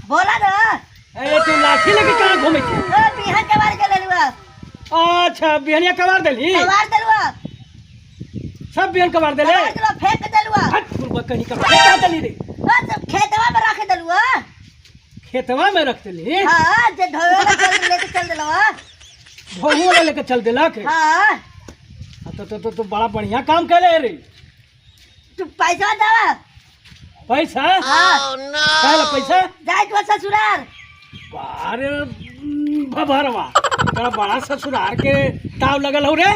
बोला ना। ए तू लाठी लेके कहाँ घूमे छी? ए बिहान कबार के लेलुआ। अच्छा बिहनिया कबार देली? कबार देलुआ। सब बिहन कबार देले? कबार देलुआ, फेंक देलुआ। हट बुढ़बा कहीं कबार फेंक देली रे। ए तो खेतवा में रख देलुआ। खेतवा में रख देली? हाँ, जे ढोवे वाला चल लेके चल देलुआ। ढोवे वाला लेके चल देलक? हाँ। हाँ, तो तो तो, तो बड़ा बढ़िया काम कैले रे। तू पैसा दवा। पैसा? हाँ। काहे ला पैसा? जाए तो ससुराल। अरे भभरवा, तोरा बड़ा ससुराल के ताव लगल हो रे।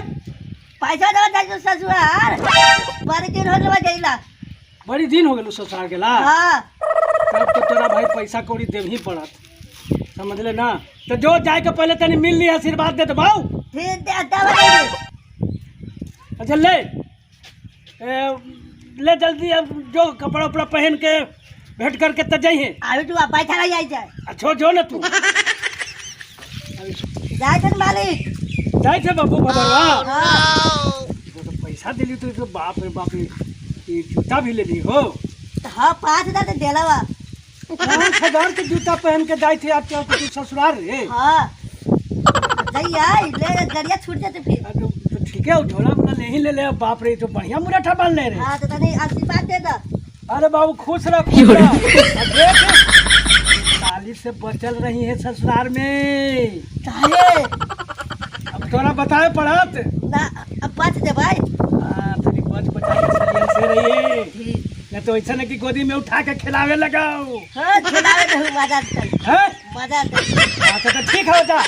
पैसा दवा जाए तो ससुराल। बड़ी दिन हो गइल जाइला। बड़ी दिन हो गेल ससुराल गेला। हाँ। तब तो तोरा भाई पैसा कौड़ी देवही पड़त, समझ ले ना। तो जो जाए के पहले तनी मिल ली, आशीर्वाद दे दबाऊ। ठीक दे दवा दे। अच्छा ले, ले जल्दी अब जो कपड़ा उपड़ा पहन के भेंट करके त जाइए। अभी तू बैठा रह जाए जाए। अच्छा जो ना तू। जाए थे मालिक। जाए थे बाबू भगवान। हाँ। तो पैसा दिली तो बाप रे बाप रे, ये जूता भी ले ली हो। हाँ 5000 तो देला बा। 5000 के जूता पहन के जाए थे आप तो ससुराल रे। हाँ। जाइए ले गड़िया छूट जाते फिर। तो ठीक है, झोला मोला ले ही ले ले। बाप रे तो बढ़िया मुराठा बांध ले रे। हाँ तो तनी आशीर्वाद दे दो। अरे बाबू खुश रह, खुश रह। देख साली से बचल रही है ससुराल में। काहे? अब तोरा बताए पड़त ना, अब बच दे भाई। हाँ तनी बच बचा के सलियन से रही है, न तो ऐसा न कि गोदी में उठा के खिलावे लगाओ। हाँ खिलावे तो मजा आता है। हैं? मजा आता है। अच्छा तो ठीक है, जा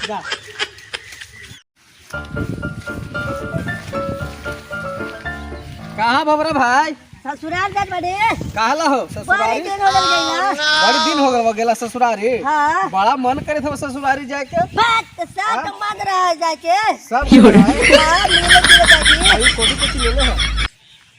जा। कहाँ भबरा भाई? ससुराल जात बड़े। काहला हो ससुरारी? बड़ी दिन हो गइल गइला। बड़ी दिन हो गइल गेला ससुरारी। हाँ। बड़ा मन करे थे ससुरारी जाके। बात तो सब तो मन रहा है जाके। सब मन रहा है। हाँ, मिले जुले जाके। अभी कोडी कुछ ले ले हो।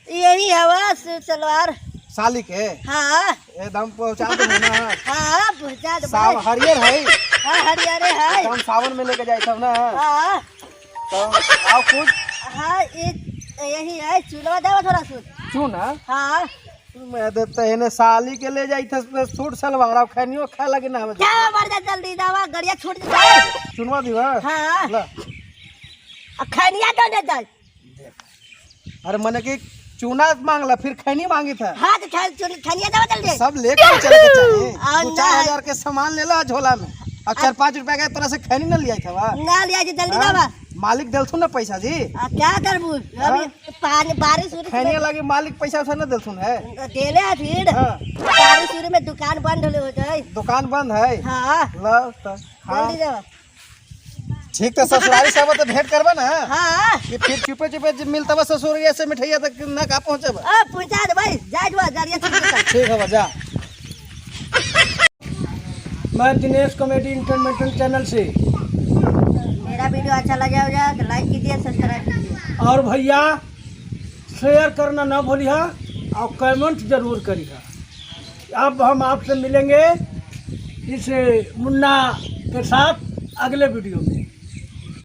यही हवा सलवार। साली के? हाँ। एकदम पहुंचा दे ना। हाँ, पहुंचा दे साव भाई। हरियर है। हाँ, हरियर है। एकदम सावन में लेके जाए था ना। हाँ। तो आओ कुछ। हाँ, यही है, चूल्हा दावा थोड़ा सूट। चूना? हाँ। मैं देते हैं ने साली के ले जाई थे सूट सलवार, अब खनियो खा लगे ना हमें। जावा मर जा जल्दी दावा, गड़िया छूट जाए। चुनवा दीवा? हाँ। ला। अब खनिया तो नहीं जाए। अरे मने की चूना मांगला फिर खैनी मांगी था। हाँ तो खनिया दावा जल्दी। सब लेके चले के चाहिए। और दो चार ना। हजार के सामान ले ला झोला में, और 4-5 रुपया के तरह से खैनी न लिया था वा। ना लिया जी, जल्दी हाँ? दावा। मालिक देलथुन ना पैसा जी। आ, क्या करबू? अभी हाँ? पानी बारिश उरिश खैनी में लगी मालिक पैसा उसा न देलथुन है। देले है फिर। हाँ। बारिश उरिश में दुकान बंद होले हो जाए। दुकान बंद है? हाँ। ल तो, हाँ। जल्दी जाओ। ठीक तो ससुरारी साहब तो भेंट करबा ना। हाँ। कि फिर चुपे चुपे जब मिलता बा ससुरिया से मिठाइया तक ना का पहुंचबा। आ, पहुंचा दे भाई, जाए दुआ, गाड़िया छूट जाता। ठीक है बा, जा। मैं दिनेश कॉमेडी इंटरनेशनल चैनल से। मेरा वीडियो अच्छा लगा हो जाए तो लाइक कीजिए, सब्सक्राइब कीजिए। और भैया शेयर करना ना भूलिए और कमेंट जरूर करिए। अब हम आपसे मिलेंगे इस मुन्ना के साथ अगले वीडियो में।